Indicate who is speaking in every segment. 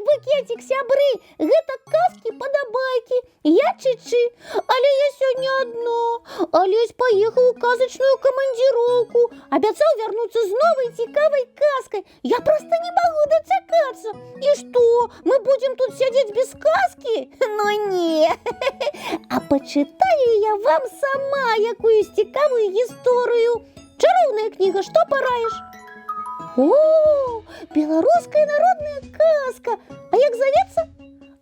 Speaker 1: Букетик, сябры! Гэта казкі падабайкі. Я Чычы, але я сёння адна. Алесь паехаў у казачную камандзіроўку. Абяцаў вярнуцца з новай цікавай казкай. Я проста не магу дачакацца. І што, мы будзем тут сядзець без казкі? Ну не. А пачытаю я вам сама якуюсь цікавую гісторыю. Чароўная кніга, што параіш? О, беларуская народная казка. А як завецца?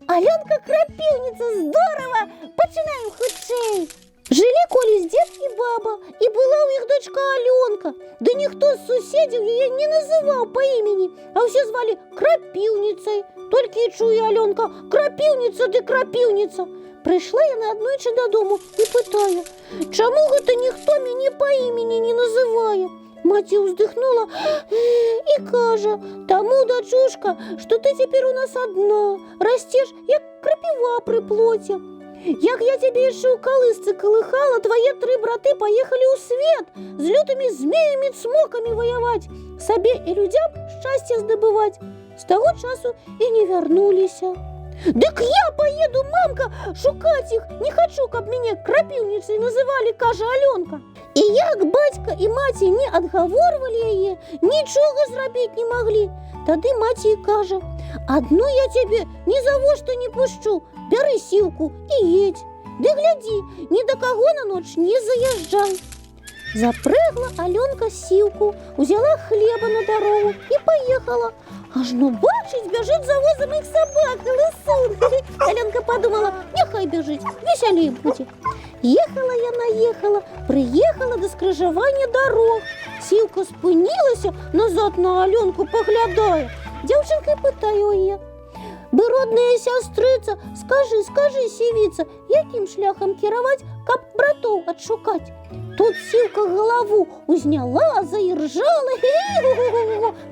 Speaker 1: Алёнка Крапіўніца. Здорава! Пачынаем хутчэй. Жылі колісь дзед і баба, і была ў іх дачка Алёнка. Ды ніхто з суседзяў яе не называў па імені, а ўсе звалі Крапіўніцай. Толькі і чуе Алёнка: «Крапіўніца ды крапіўніца». Прыйшла яна аднойчы дадому і пытае: «Чаму гэта ніхто мяне па імені не называе?» Маці ўздыхнула і кажа: «Таму, дачушка, што ты цяпер у нас адна, расцеш, як крапіва пры плоце. Як я цябе яшчэ ў калысцы калыхала, твае тры браты паехалі ў свет з лютымі змеямі цмокамі ваяваць, сабе і людзям шчасце здабываць. З таго часу і не вярнуліся». «Дык я паеду, мамка, шукаць іх, не хачу, каб мяне крапіўніцай называлі», — кажа Алёнка. І як бацька і маці не адгаворвалі яе, нічога зрабіць не маглі. Тады маці і кажа: «Адну я цябе ні за во што не пушчу, бяры сіўку і едзь. Ды глядзі, ні да каго на ноч не заязджай». Запрэгла Алёнка сіўку, узяла хлеба на дарогу і паехала. Ажно бачыць, бяжыць за возам іх сабака, лысун. Алёнка падумала: «Няхай бяжыць, весялей будзе». Ехала яна, ехала, прыехала да скрыжавання дарог. Сіўка спынілася, назад на Алёнку паглядае. Дзяўчынка і пытае ў яе: «Бы, родная сястрыца, скажы, скажы, сівіца, якім шляхам кіраваць, каб братоў адшукаць?» Тут сіўка галаву узняла, заіржала,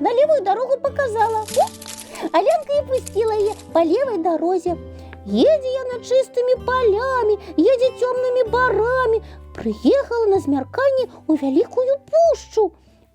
Speaker 1: на левую дарогу показала. Аленка і пусціла яе па левай дарозе. Едзе яна чыстымі палямі, едзе цёмнымі барамі, прыехала на змярканні ў вялікую пушчу.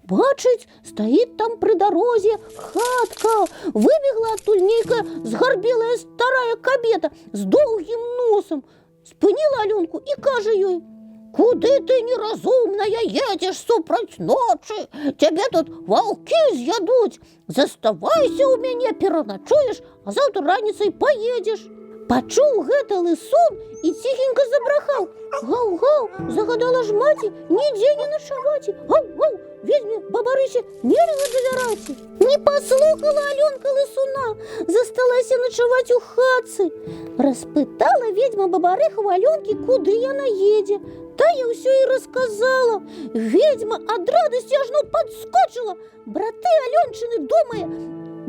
Speaker 1: Бачыць, стаіць там пры дарозе хатка. Выбегла адтуль нейкая згарбелая старая кабета з доўгім носам. Спыніла Алёнку і кажа ёй: «Куды ты, неразумная, едзеш супраць ночы? Цябе тут ваўкі з'ядуць. Заставайся ў мяне, пераначуеш, а заўтра раніцай паедзеш». Пачуў гэта лысун і ціхенька забрахаў: «Гаў-гаў, загадала ж маці нідзе не начаваць. Гаў-гаў, ведзьме бабарысе нельга давяраці». Не паслухала Алёнка лысуна, засталася начаваць у хатцы. Распытала ведзьма бабарыха ў Алёнкі, куды яна едзе. Тая ўсё і расказала. Ведзьма ад радасці ажно падскочыла. Браты Алёнчыны, думае,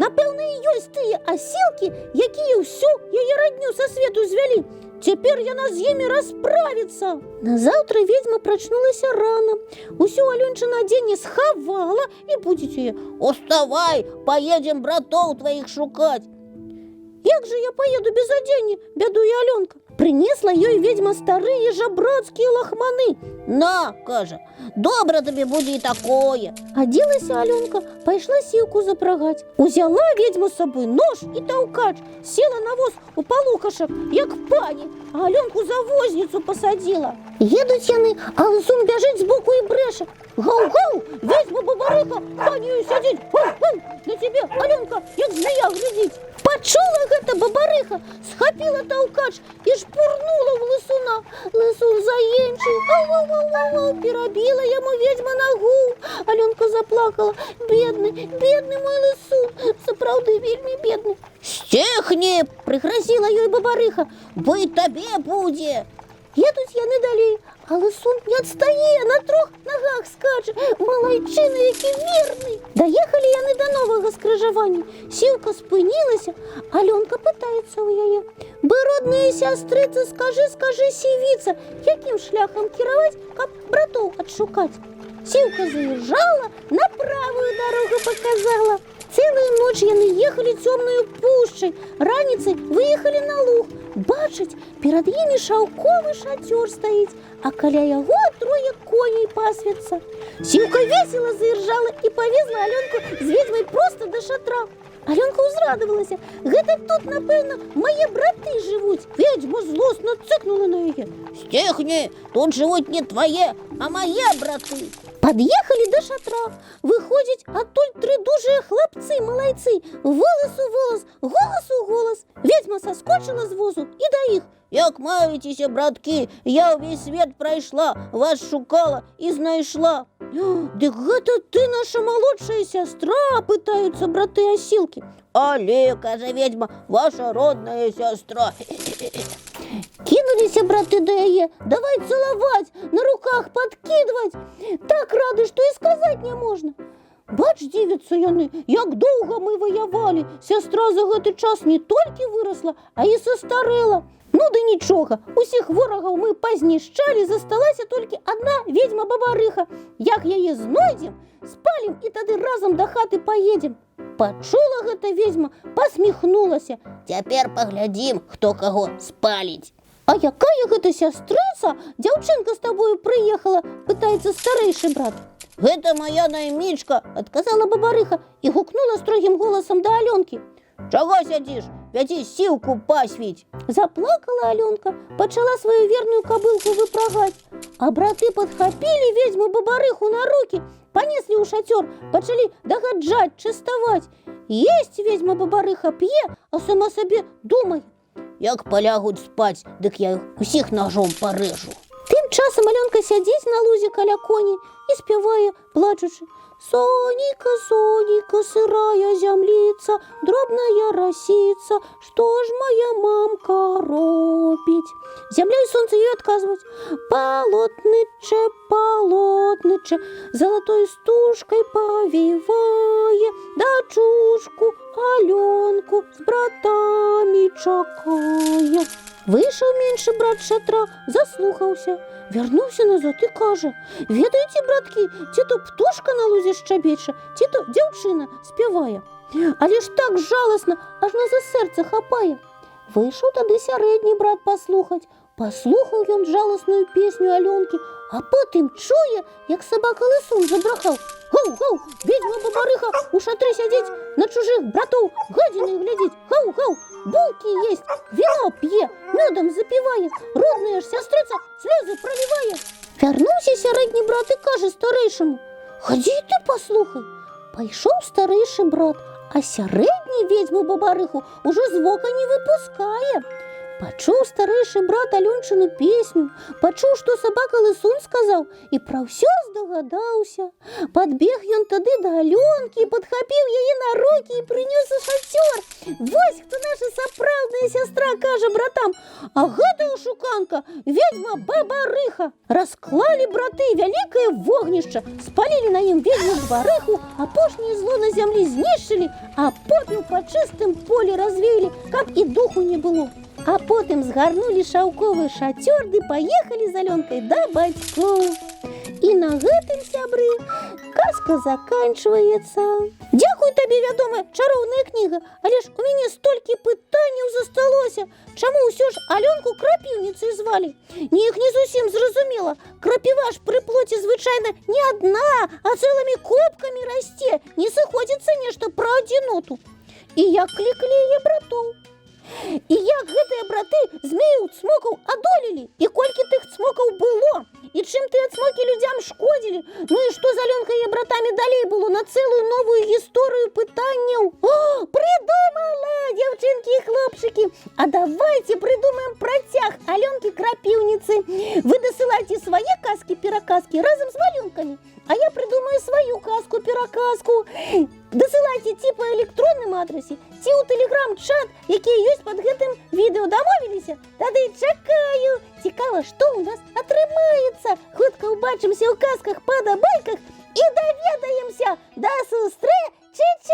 Speaker 1: напэўна, і ёсць тыя асілкі, якія ўсю яе радню са свету звялі. Цяпер яна з імі расправіцца. Назаўтра ведзьма прачнулася рана. Усё Алёнчына адзенне схавала і будзіць яе: «Уставай, паедзем братоў тваіх шукаць». «Як жа я паеду без адзення?» — бядуе Алёнка. Прынесла ёй ведзьма старыя жабрацкія лахманы. «На, — кажа, — добра табе будзе і такое». Адзелася Алёнка, пайшла сіўку запрагаць. Узяла ведзьма з сабой нож і таўкач, села на воз у палукашак, як пані, а Алёнку за возніцу пасадзіла. Едуць яны, а лысун бяжыць збоку і брэша: «Гаў-гаў, ведзьма бабарыха, панію сядзіць, гаў-гаў, на цябе, Алёнка, як змея глядзіць». Пачула гэта бабарыха, схапіла таўкач і шпурнула ў лысуна. Лысун заенчыў, ау-ау-ау-ау, перабіла яму ведзьма нагу. Алёнка заплакала: «Бедны, бедны мой лысун, сапраўды вельмі бедны». «Сціхні, — прыгразіла ёй бабарыха, — бо і табе будзе». Едуць яны далей, а лысун не адстае, на трох нагах скача. Малайчына, які верны. Даехалі яны да новага скрыжавання. Сіўка спынілася, Алёнка пытаецца ў яе: «Бы, родная сястрыца, скажы, скажы, сівіца, якім шляхам кіраваць, каб братоў адшукаць?» Сіўка заіржала, на правую дарогу показала. Цэлую ноч яны ехалі цёмнаю пушчай, раніцай выехалі на луг. Бачаць, перад імі шаўковы шацёр стаіць, а каля яго трое коней пасвяцца. Сіўка весела заіржала і павезла Алёнку з ведзьмай проста да шатра. Алёнка ўзрадавалася. Гэта тут, напэўна, мае браты жывуць. Ведзьма злосна цыкнула на яе.
Speaker 2: Сціхні, тут жывуць не твае, а мае браты.
Speaker 1: Пад'ехалі да шатра. Выходзяць адтуль тры дужыя хлапцы, малайцы. Волас у волас, голас у голас. Ведзьма саскочыла з возу і да іх.
Speaker 2: Як маецеся, браткі, я ўвесь свет прайшла, вас шукала і знайшла.
Speaker 1: Дык гэта ты наша малодшая сястра, пытаюцца браты асілкі.
Speaker 2: Але, кажа ведзьма, ваша родная сястра.
Speaker 1: Кінуліся браты да яе, давай цалаваць, на руках падкідваць. Так рады, што і сказаць не можна. Бач, дзівяцца яны, як доўга мы ваявалі. Сястра за гэты час не толькі вырасла, а і састарэла. Ну ды нічога, усіх ворагаў мы пазнішчалі, засталася толькі адна ведзьма Бабарыха. Як яе знойдзем, спалім і тады разам да хаты паедзем. Пачула гэта ведзьма, пасміхнулася.
Speaker 2: Цяпер паглядзім, хто каго спаліць.
Speaker 1: А якая гэта сястрыца? Дзяўчынка з табою прыехала, пытаецца старэйшы брат.
Speaker 2: Гэта моя наймічка,
Speaker 1: Адказала Бабарыха і гукнула строгім голасам да Алёнкі.
Speaker 2: Чаго сядзіш? Вядзі сіўку пасвіць.
Speaker 1: Заплакала Алёнка, пачала сваю верную кабылку выпрагаць. А браты падхапілі ведзьму Бабарыху на рукі, панеслі ў шацёр, пачалі дагаджаць, частаваць. Есць ведзьма Бабарыха, п'е, а сама сабе думае.
Speaker 2: Як палягуць спаць, дык я іх усіх ножом парэжу.
Speaker 1: Тым часам Алёнка сядзіць на лузе каля коней і спявае, плачучы: Сонейка, сонейка, сырая зямліца, дробная расіца, што ж моя мамка робіць? Зямля і сонца ёй адказваюць: Палотнычэ, палотнычэ, залатой стужкай павівае, дачушку Алёнку з братамі чакае. Выйшаў меншы брат з шатра, заслухаўся, вярнуўся назад і кажа: «Ведаеце, браткі, ці то птушка на лузе шчабеча, ці то дзяўчына спявае. Але ж так жаласна, ажно за сэрца хапае». Выйшаў тады сярэдні брат паслухаць. Паслухаў ён жаласную песню Алёнкі, а потым чуе, як сабака Лысун забрахаў: «Гаў, гаў, ведзьма Бабарыха у шатры сядзіць, на чужых братоў гадзіны глядзіць. Гаў, гаў, булкі есць, віно п'е, мёдам запівае, родная ж сястрыца слёзы пралівае». Вярнуўся сярэдні брат і кажа старэйшаму: «Хадзі і ты паслухай». Пайшоў старэйшы брат, а сярэдні ведзьму Бабарыху ўжо з вока не выпускае. Пачуў старэйшы брат Алёнчыну песню, пачуў, што сабака Лысун сказаў, і пра ўсё здагадаўся. Падбег ён тады да Алёнкі, падхапіў яе на рукі і прынёс у шацёр. «Вось хто наша сапраўдная сястра, — кажа братам, — а гэта ашуканка, ведзьма Бабарыха». Расклалі браты вялікае вогнішча, спалілі на ім ведзьму Бабарыху, апошняе зло на зямлі знішчылі, а попел па чыстым полі развеялі, каб і духу не было. А потым згарнулі шаўковы шацёр ды паехалі з Алёнкай да бацькоў. І на гэтым, сябры, казка заканчваецца. Дзякуй табе, вядома, чароўная кніга, але ж у мяне столькі пытанняў засталося. Чаму ўсё ж Алёнку Крапіўніцай звалі? Неяк не зусім зразумела. Крапіва ж пры плоце звычайна не адна, а цэлымі купкамі расце. Не сыходзіцца нешта пра адзіноту. І як клікалі яе братоў? І як гэтыя браты змеяў цмокаў адолелі? І колькі тых цмокаў было? І чым тыя цмокі людзям шкодзілі? Ну і што з Алёнкай і братамі далей было? На цэлую новую гісторыю пытанняў. О, прыдумала, дзяўчынкі і хлопчыкі! А давайте прыдумаем працяг Алёнкі Крапіўніцы. Вы дасылайце свае казкі-пераказкі разам з малюнкамі, а я прыдумаю сваю казку-пераказку. Дасылайце ці па электронным адрасе, ці ў тэлеграм-чат, які ёсць пад гэтым відэо. Дамовіліся? Тады чакаю. Цікава, што ў нас атрымаецца. Хутка ўбачымся ў казках, падабайках і даведаемся. Да сустрэчы!